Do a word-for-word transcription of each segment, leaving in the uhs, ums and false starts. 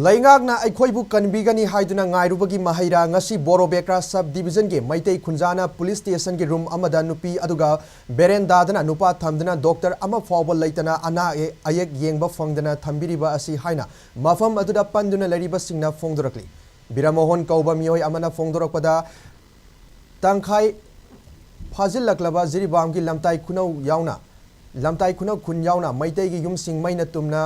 ꯂꯩꯉꯥꯛꯅ ꯑꯩꯈꯣꯏꯕꯨ ꯀꯟꯕꯤꯒꯅꯤ ꯍꯥꯏꯗꯨꯅ ꯉꯥꯏꯔꯨꯕꯒꯤ ꯃꯍꯩꯔꯥ ꯉꯁꯤ ꯕꯣꯔꯣꯕꯦꯀ꯭ꯔꯥ ꯁꯕ ꯗꯤꯕꯤꯖꯟꯒꯤ ꯃꯩꯇꯩ ꯈꯨꯟꯖꯥꯅ ꯄꯨꯂꯤꯁ ꯁ꯭ꯇꯦꯁꯟꯒꯤ ꯔꯨꯝ ꯑꯃꯗ ꯅꯨꯄꯤ ꯑꯗꯨꯒ ꯕꯦꯔꯦꯟꯗꯥꯗꯅ ꯅꯨꯄꯥ ꯊꯝꯗꯨꯅ ꯗꯣꯛꯇꯔ ꯑꯃ ꯐꯥꯎꯕ ꯂꯩꯇꯅ ꯑꯅꯥ ꯑꯌꯦꯛ ꯌꯦꯡꯕ ꯐꯪꯗꯅ ꯊꯝꯕꯤꯔꯤꯕ ꯑꯁꯤ ꯍꯥꯏꯅ ꯃꯐꯝ ꯑꯗꯨꯗ ꯄꯟꯗꯨꯅ ꯂꯩꯔꯤꯕꯁꯤꯡꯅ ꯐꯣꯡꯗꯣꯔꯛꯂꯤ꯫ ꯕꯤꯔꯃꯣꯍꯟ ꯀꯧꯕ ꯃꯤꯑꯣꯏ ꯑꯃꯅ ꯐꯣꯡꯗꯣꯔꯛꯄꯗ, ꯇꯪꯈꯥꯏ ꯐꯥꯖꯤꯜꯂꯛꯂꯕ ꯖꯤꯔꯤꯕꯥꯝꯒꯤ ꯂꯝꯇꯥꯏ ꯈꯨꯅꯧ ꯌꯥꯎꯅ, ꯂꯝꯇꯥꯏ ꯈꯨꯅꯧ ꯈꯨꯟ ꯌꯥꯎꯅ ꯃꯩꯇꯩꯒꯤ ꯌꯨꯝꯁꯤꯡ ꯃꯩꯅ ꯇꯨꯝꯅ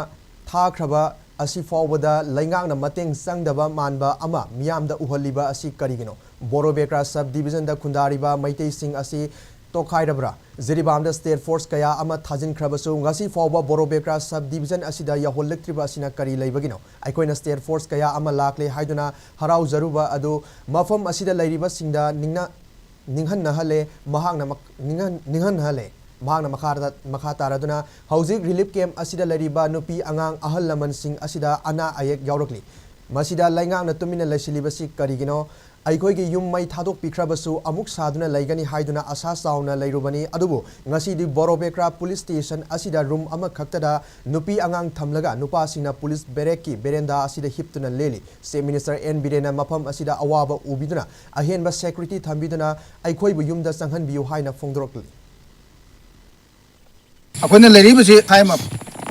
ꯊꯥꯈ꯭ꯔꯕ ꯑꯁꯤ ꯐꯥꯎꯕꯗ ꯂꯩꯉꯥꯛꯅ ꯃꯇꯦꯡ ꯆꯪꯗꯕ ꯃꯥꯟꯕ ꯑꯃ ꯃꯤꯌꯥꯝꯗ ꯎꯍꯜꯂꯤꯕ ꯑꯁꯤ ꯀꯔꯤꯒꯤꯅꯣ? ꯕꯣꯔꯣꯕꯦꯀ꯭ꯔꯥ ꯁꯕ ꯗꯤꯕꯤꯖꯟꯗ ꯈꯨꯟꯗꯥꯔꯤꯕ ꯃꯩꯇꯩꯁꯤꯡ ꯑꯁꯤ ꯇꯣꯈꯥꯏꯔꯕ꯭ꯔꯥ? ꯖꯤꯔꯤꯕꯥꯝꯗ ꯁ꯭ꯇꯦꯠ ꯐꯣꯔꯁ ꯀꯌꯥ ꯑꯃ ꯊꯥꯖꯤꯟꯈ꯭ꯔꯕꯁꯨ ꯉꯁꯤ ꯐꯥꯎꯕ ꯕꯣꯔꯣꯕꯦꯀ꯭ꯔꯥ ꯁꯕ ꯗꯤꯕꯤꯖꯟ ꯑꯁꯤꯗ ꯌꯧꯍꯜꯂꯛꯇ꯭ꯔꯤꯕ ꯑꯁꯤꯅ ꯀꯔꯤ ꯂꯩꯕꯒꯤꯅꯣ? ꯑꯩꯈꯣꯏꯅ ꯁ꯭ꯇꯦꯠ ꯐꯣꯔꯁ ꯀꯌꯥ ꯑꯃ ꯂꯥꯛꯂꯦ ꯍꯥꯏꯗꯨꯅ ꯍꯔꯥꯎꯖꯔꯨꯕ ꯑꯗꯨ ꯃꯐꯝ ꯑꯁꯤꯗ ꯂꯩꯔꯤꯕꯁꯤꯡꯗ ꯅꯤꯡꯅ-, ꯅꯤꯡꯍꯟꯅꯍꯜꯂꯦ꯫ ꯃꯍꯥꯛꯅ ꯃꯛ-, ꯅꯤꯡꯍꯟ-, ꯅꯤꯡꯍꯟꯅꯍꯜꯂꯦ꯫ ꯃꯍꯥꯛꯅ ꯃꯈꯥꯗ, ꯃꯈꯥ ꯇꯥꯔꯗꯨꯅ, ꯍꯧꯖꯤꯛ ꯔꯤꯂꯤꯐ ꯀꯦꯝꯞ ꯑꯁꯤꯗ ꯂꯩꯔꯤꯕ ꯅꯨꯄꯤ ꯑꯉꯥꯡ ꯑꯍꯜ ꯂꯃꯟꯁꯤꯡ ꯑꯁꯤꯗ ꯑꯅꯥ ꯑꯌꯦꯛ ꯌꯥꯎꯔꯛꯂꯤ꯫ ꯃꯁꯤꯗ ꯂꯩꯉꯥꯛꯅ ꯇꯨꯃꯤꯟꯅ ꯂꯩꯁꯤꯜꯂꯤꯕꯁꯤ ꯀꯔꯤꯒꯤꯅꯣ? ꯑꯩꯈꯣꯏꯒꯤ ꯌꯨꯝ ꯃꯩ ꯊꯥꯗꯣꯛꯄꯤꯈ꯭ꯔꯕꯁꯨ ꯑꯃꯨꯛ ꯁꯥꯗꯨꯅ ꯂꯩꯒꯅꯤ ꯍꯥꯏꯗꯨꯅ ꯑꯁꯥ ꯆꯥꯎꯅ ꯂꯩꯔꯨꯕꯅꯤ, ꯑꯗꯨꯕꯨ ꯉꯁꯤꯗꯤ ꯕꯣꯔꯣꯕꯦꯀ꯭ꯔꯥ ꯄꯨꯂꯤꯁ ꯁ꯭ꯇꯦꯁꯟ ꯑꯁꯤꯗ ꯔꯨꯝ ꯑꯃꯈꯛꯇꯗ ꯅꯨꯄꯤ ꯑꯉꯥꯡ ꯊꯝꯂꯒ ꯅꯨꯄꯥꯁꯤꯡꯅ ꯄꯨꯂꯤꯁ ꯕꯦꯔꯦꯛꯀꯤ ꯕꯦꯔꯦꯟꯗꯥ ꯑꯁꯤꯗ ꯍꯤꯞꯇꯨꯅ ꯂꯦꯜꯂꯤ꯫ ꯆꯤꯐ ꯃꯤꯅꯤꯁꯇꯔ ꯑꯦꯟ ꯕꯤꯔꯦꯟꯅ ꯃꯐꯝ ꯑꯁꯤꯗ ꯑꯋꯥꯕ ꯎꯕꯤꯗꯨꯅ ꯑꯍꯦꯟꯕ ꯁꯦꯀ꯭ꯌꯨꯔꯤꯇꯤ ꯊꯝꯕꯤꯗꯨꯅ ꯑꯩꯈꯣꯏꯕꯨ ꯌꯨꯝꯗ ꯆꯪꯍꯟꯕꯤꯌꯨ ꯍꯥꯏꯅ ꯐꯣꯡꯗꯣꯔꯛꯂꯤ꯫ ꯑꯩꯈꯣꯏꯅ ꯂꯩꯔꯤꯕꯁꯤ ꯍꯥꯏꯃ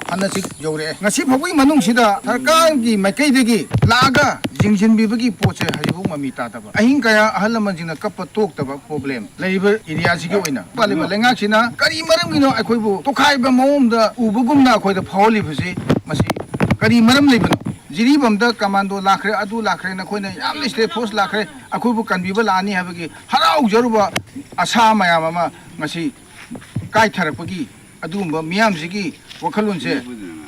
ꯐꯅ ꯆꯤꯛ ꯌꯧꯔꯛꯑꯦ꯫ ꯉꯁꯤ ꯐꯥꯎꯕꯒꯤ ꯃꯅꯨꯡꯁꯤꯗ ꯁꯔꯀꯥꯔꯒꯤ ꯃꯥꯏꯀꯩꯗꯒꯤ ꯂꯥꯛꯑꯒ ꯌꯦꯡꯁꯤꯟꯕꯤꯕꯒꯤ ꯄꯣꯠꯁꯦ ꯍꯧꯖꯤꯛꯐꯥꯎ ꯃꯃꯤ ꯇꯥꯗꯕ, ꯑꯍꯤꯡ ꯀꯌꯥ ꯑꯍꯜ ꯂꯃꯟꯁꯤꯡꯅ ꯀꯞꯄ ꯇꯣꯛꯇꯕ ꯄ꯭ꯔꯣꯕ꯭ꯂꯦꯝ ꯂꯩꯔꯤꯕ ꯑꯦꯔꯤꯌꯥꯁꯤꯒꯤ ꯑꯣꯏꯅ꯫ ꯄꯥꯜꯂꯤꯕ ꯂꯩꯉꯥꯛꯁꯤꯅ ꯀꯔꯤ ꯃꯔꯝꯒꯤꯅꯣ ꯑꯩꯈꯣꯏꯕꯨ ꯇꯣꯈꯥꯏꯕ ꯃꯑꯣꯡꯗ ꯎꯕꯒꯨꯝꯅ ꯑꯩꯈꯣꯏꯗ ꯐꯥꯎꯍꯜꯂꯤꯕꯁꯤ? ꯃꯁꯤ ꯀꯔꯤ ꯃꯔꯝ ꯂꯩꯕꯅꯣ? ꯖꯤꯔꯤꯕꯥꯝꯗ ꯀꯃꯥꯟꯗꯣ ꯂꯥꯛꯈ꯭ꯔꯦ, ꯑꯗꯨ ꯂꯥꯛꯈ꯭ꯔꯦ, ꯅꯈꯣꯏꯅ ꯌꯥꯝꯅ ꯁ꯭ꯇꯦꯠ ꯐꯣꯔꯁ ꯂꯥꯛꯈ꯭ꯔꯦ, ꯑꯩꯈꯣꯏꯕꯨ ꯀꯟꯕꯤꯕ ꯂꯥꯛꯑꯅꯤ ꯍꯥꯏꯕꯒꯤ ꯍꯔꯥꯎꯖꯔꯨꯕ ꯑꯁꯥ ꯃꯌꯥꯝ ꯑꯃ ꯉꯁꯤ ꯀꯥꯏꯊꯔꯛꯄꯒꯤ, ꯑꯗꯨꯒꯨꯝꯕ ꯃꯤꯌꯥꯝꯁꯤꯒꯤ ꯋꯥꯈꯜꯂꯣꯟꯁꯦ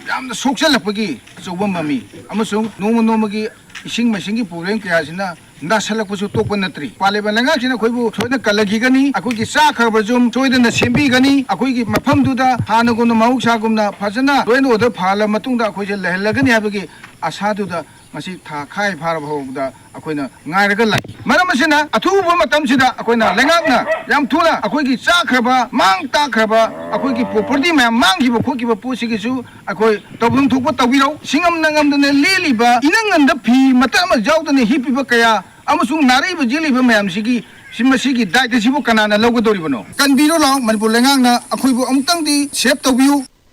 ꯌꯥꯝꯅ ꯁꯣꯛꯆꯜꯂꯛꯄꯒꯤ ꯑꯆꯧꯕ ꯃꯃꯤ ꯑꯃꯁꯨꯡ ꯅꯣꯡꯃ ꯅꯣꯡꯃꯒꯤ ꯏꯁꯤꯡ ꯃꯥꯏꯁꯤꯡꯒꯤ ꯄ꯭ꯔꯣꯕ꯭ꯂꯦꯝ ꯀꯌꯥꯁꯤꯅ ꯍꯟꯊꯁꯜꯂꯛꯄꯁꯨ ꯇꯣꯛꯄ ꯅꯠꯇ꯭ꯔꯤ꯫ ꯄꯥꯜꯂꯤꯕ ꯂꯩꯉꯥꯛꯁꯤꯅ ꯑꯩꯈꯣꯏꯕꯨ ꯁꯣꯏꯗꯅ ꯀꯜꯂꯈꯤꯒꯅꯤ, ꯑꯩꯈꯣꯏꯒꯤ ꯆꯥꯈ꯭ꯔꯕ ꯌꯨꯝ ꯁꯣꯏꯗꯅ ꯁꯦꯝꯕꯤꯒꯅꯤ, ꯑꯩꯈꯣꯏꯒꯤ ꯃꯐꯝꯗꯨꯗ ꯍꯥꯟꯅꯒꯨꯝꯅ ꯃꯍꯧꯁꯥꯒꯨꯝꯅ ꯐꯖꯅ ꯂꯣꯏꯅ ꯑꯣꯔꯗꯔ ꯐꯍꯜꯂ ꯃꯇꯨꯡꯗ ꯑꯩꯈꯣꯏꯁꯦ ꯂꯩꯍꯜꯂꯒꯅꯤ ꯍꯥꯏꯕꯒꯤ ꯑꯁꯥꯗꯨꯗ ꯉꯁꯤ ꯊꯥ ꯈꯥꯏ ꯐꯥꯔꯕ ꯐꯥꯎꯕꯗ ꯑꯩꯈꯣꯏꯅ ꯉꯥꯏꯔꯒ ꯂꯥꯛꯏ꯫ ꯃꯔꯝ ꯑꯁꯤꯅ, ꯑꯊꯨꯕ ꯃꯇꯝꯁꯤꯗ ꯑꯩꯈꯣꯏꯅ ꯂꯩꯉꯥꯛꯅ ꯌꯥꯝ ꯊꯨꯅ ꯑꯩꯈꯣꯏꯒꯤ ꯆꯥꯈ꯭ꯔꯕ, ꯃꯥꯡ ꯇꯥꯛꯈ꯭ꯔꯕ, ꯑꯩꯈꯣꯏꯒꯤ property ꯃꯌꯥꯝ ꯃꯥꯡꯈꯤꯕ ꯈꯣꯠꯈꯤꯕ ꯄꯣꯠꯁꯤꯒꯤꯁꯨ ꯑꯩꯈꯣꯏ ꯇꯧꯐꯝ ꯊꯣꯛꯄ ꯇꯧꯕꯤꯔꯧ꯫ ꯁꯤꯡꯉꯝꯅ ꯉꯝꯗꯅ ꯂꯦꯜꯂꯤꯕ, ꯏꯅꯪ ꯅꯪꯗ ꯐꯤ ꯃꯇꯠ ꯑꯃ ꯌꯥꯎꯗꯅ ꯍꯤꯞꯄꯤꯕ ꯀꯌꯥ ꯑꯃꯁꯨꯡ ꯅꯥꯔꯛꯏꯕ ꯌꯦꯛꯂꯤꯕ ꯃꯌꯥꯝꯁꯤꯒꯤ, ꯁꯤ, ꯃꯁꯤꯒꯤ ꯗꯥꯏꯇꯁꯤꯕꯨ ꯀꯅꯥꯅ ꯂꯧꯒꯗꯧꯔꯤꯕꯅꯣ? ꯀꯟꯕꯤꯔꯣ ꯂꯥꯎ, ꯃꯅꯤꯄꯨꯔ ꯂꯩꯉꯥꯛꯅ ꯑꯩꯈꯣꯏꯕꯨ ꯑꯃꯨꯛꯇꯪꯗꯤ save ꯇꯧꯕꯤꯌꯨ꯫